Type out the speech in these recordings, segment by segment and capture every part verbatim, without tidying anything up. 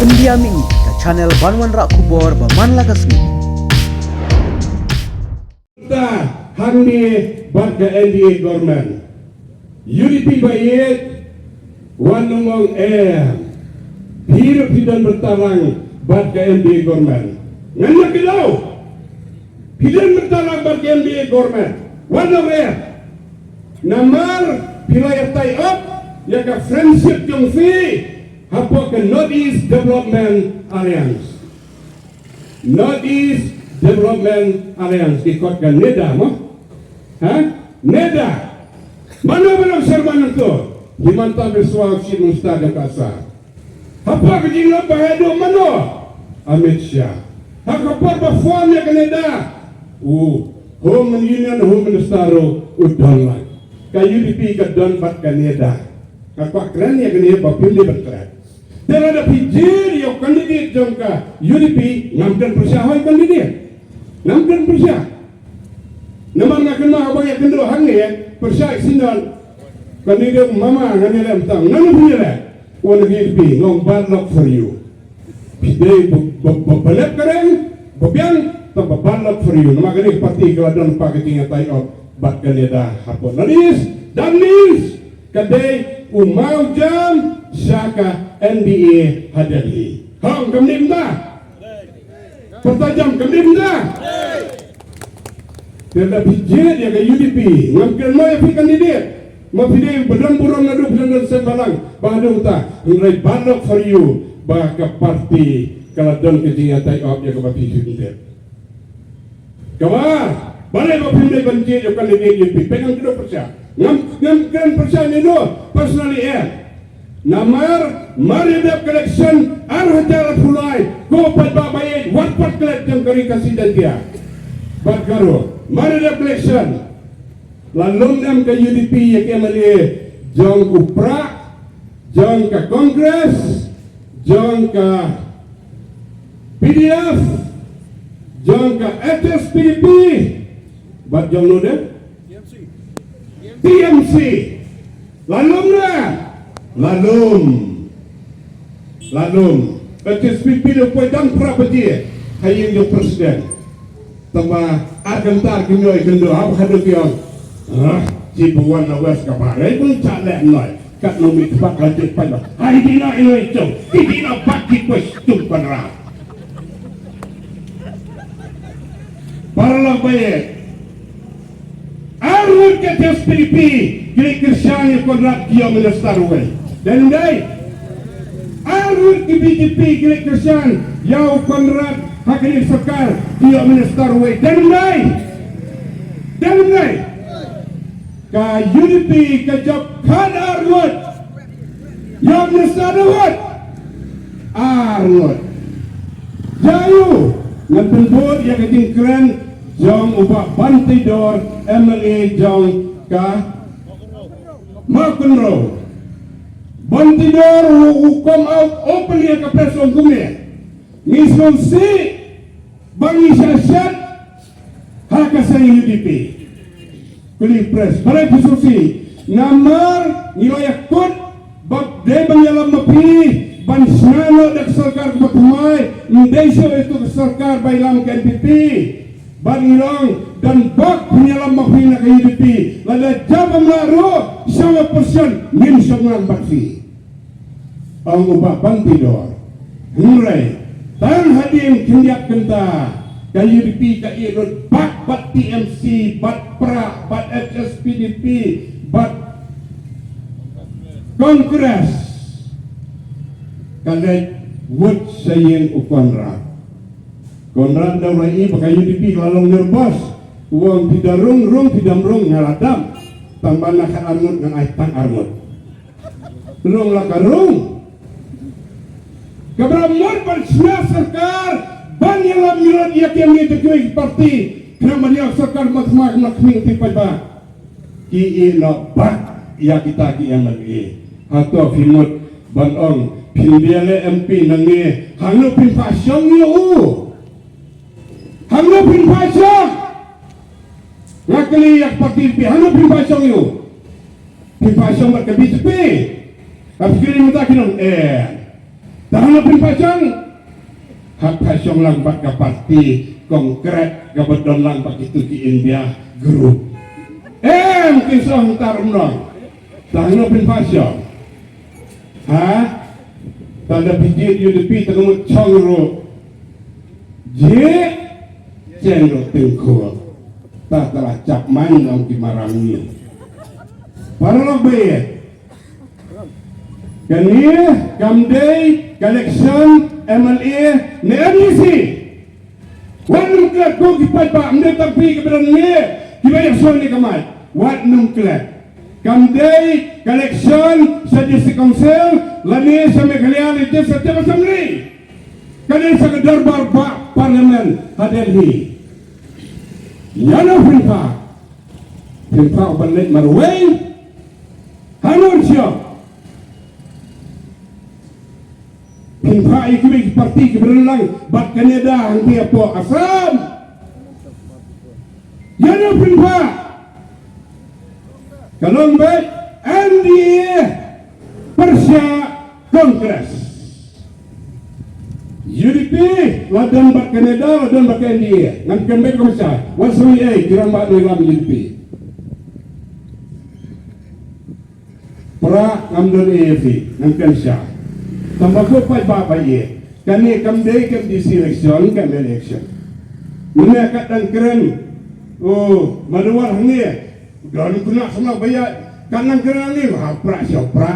India Mini, ka channel ban wanrah khubor ba man la ka sngi. Ta hangne bad ka N D A government. U D P ba ïeit, wan ong ong eh. Phi ruh phi don bynta lang bad ka N D A government. Ngan ïa kdew. Phi don bynta lang bad ka N D A government. Wan ong eh. Namar phi la ïa tie up ïa ka friendship jong phi hapoh ka North East Development Alliance. North East Development Alliance, ki khot ka NEDA mo? Ha? NEDA. Mano ba long chairman hangto? Himanta Biswa, Chief Minister jong ka Assam. Hapoh ka jinglong ba haduh mano? Amit Shah. Ha ka por ba form ïa ka NEDA, u Home Union Home Minister ruh u don lang. Ka U D P ka don bad ka NEDA. Nga kwah kren ïa kane ba phin dei ban kren. Te lada phi jied ïa u candidate jong ka U D P, ngam kren pyrshah ha u candidate. Ngam kren pyrshah. Namar nga kynmaw haba ïakynduh hangne, pyrshah i Synod. Candidate mama ngan ïaleh mynta. Ngan ïaleh. Wan U D P, long bad luck for you. Phi dei ba, ba, ba, ba leh kren, ba biang, tang ba bad luck for you. Namar kane ka party ka la don pat ka jingïatai ot bad ka NEDA hapoh North East. That means ka dei u maw jam sha ka N D A ha Delhi. Hong kam nim da. Pyrta jam kam nim da. Te da phi jied ïa ka U D P, ngam kren mo ïa phi candidate. Ma phi dei ba don burom naduh phi don seng balang ba haduh ta. Hynrei bad luck for you ba ka party ka la don ka jingïatai ot ïa kaba phi jied. Kaba balei ba phim dei ban jied ïa u candidate U D P? Pynban kdew pyrshah. Ngam, ngam kren pyrshah ïano personally eh. Namar mar ïa dep ka election ar hajar arphew lai, ko paidbah ba ïeit, wat pat klet jong ka Ri Khasi Jaiñtia bad Garo. Mar ïa dep ka election la lum em ka U D P ïa ka M L A jong u Prah, jong ka Congress, jong ka P D F, jong ka H S P D P, bad jong no de? T M C. La lum ne? La lum. La lum. H S P D P u poi dang phra baje ha ïing jong president. Tang ba ar kynta ar kynñoi kynduh haba haduh ki ong, ah, ki ba wan na West ka ba rei bun cha leh noi. Katno mih tpak la jit paidbah. Ai dina ino i chung. Ki dina bad ki kwes chung Conrad. Paralok ba ïeit. Ar ngut ka H S P D P ki leit kyrshan ïa u Conrad ki ïoh minister uwei. Dei ne ym dei? Ar ngut ki B J P ki leit kyrshan ïa u Conrad ha kane ka sorkar ki ïoh minister uwei. Dei ne ym dei? Dei ne ym dei? Ka U D P ka jop khatar ngut. Ïoh minister da ngut. Ar ngut. Ïa u, ngan pynbud ïa ka jingkren jong u Bah Banteidor, M L A jong ka Mawkynrew. Banteidor u, u come out openly ha ka press ong kumne. Ngi sngewsih ba ngi shah shet ha ka seng U D P. Kuli press, balei phi sngewsih? Namar ngi la ïakut ba dei ban ïalam ma phi ban shna noh da ka sorkar kaba thymmai, ym dei shuh ïa ka sorkar ba ïalam ka N P P. Bad ngi long, don bok pynïalam ma phi na ka U D P. Lada jam ma ruh, sha wa pyrshah ngin shong lang bad phi. Ong u Bah Banteidor. Hynrei tang hadien khyndiat kynta ka U D P ka ïeh lut bad, bad T M C, bad Prah, bad H S P D P, bad Congress. Ka leit wut sha ïing u Conrad. Conrad da u la ïohi ba ka U D P ka la long nervous. U ong phi da rung, rung, phi dam rung, nga la dam. Tang ba na ka arngut ngan ai tang arngut. Long la ka rung. Ka ba mut ban shna sorkar ban ïalam ïalam ïa ki ïa ki parti. Khnang ban ïalam sorkar mat mat mat khmih ti paidbah. Ki ïeh noh bad ïa kita ki M L A. Hato phi mut ban ong phin ïaleh M P nangne, hangno phin phah shong ïa u? Hangno phin phah shong? Nga kylli ïa ka parti phi, hangno phin phah shong ïa u? Phin phah shong bad ka B J P? Hap kylli mynta kin ong eh. Tang na pynpasang. Hap pha shong lang bad ka parti konkret kaba don lang bad kitu ki India group. Em ki song tar mnong. Tang na pynpasang. Ha? Tang da pijit U D P tang mut chong ro. Je chen ro tingko. Ta tara chap man ong ki maram ni. Para lok be. Kane kam dei ka election M L A ne M D C. Wat nym klet ko ki paidbah, ym dei tang phi kiba don ne kiba ïasoh ne ka mic. Wat nym klet. Kam dei ka election sha District Council lane sha Meghalaya Legislative Assembly. Ka dei sha ka dorbar bah Parliament ha Delhi. Ïa no phin phah? Phin phah ban leit marwei? Hanor sha phin phah ïa kiwei ki parti kiba don lang bad ka NEDA hangtei hapoh Assam. Ïa no phin phah? Ka long beit N D A pyrshah Congress. U D P la don bad ka NEDA, la don bad ka N D A. Ngan kren beit kumne, wat sngew ei, ki rangbah nongïalam U D P. Pra ngam don A F D, ngan kren sha. Tangba ko paidbah ba ïeit. Kane kam dei ka M D C election, ka M L A election. Mynne ka dang kren. Oh, ma dawar hangne. Don khynnah samla ba ïaid. Ka nang kren hangne, ha pra sha pra.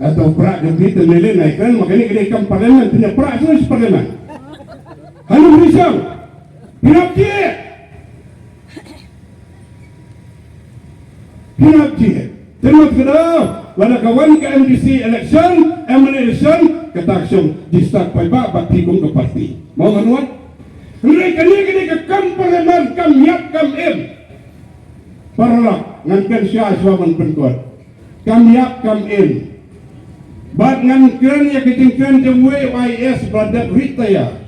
Ata pra jong ki te mele nai kren, ma kane ka dei kam parliament, pynïap pra sha parliament. Hanu bri sha. Pynïap ki. Pynïap jied. Te mut ka dei, lada ka wan ka M D C election, M L A election, kata ka shong distract paidbah bad phi kum ka parti. Mo ban wan? Hynrei kane ka dei ka kam parliament, kam ïap kam im. Paralok, ngan kren sha shuwa ban pynkut. Kam ïap kam im. Bad ngan kren ïa ka jingkren jong uwei u I A S ba dep retire.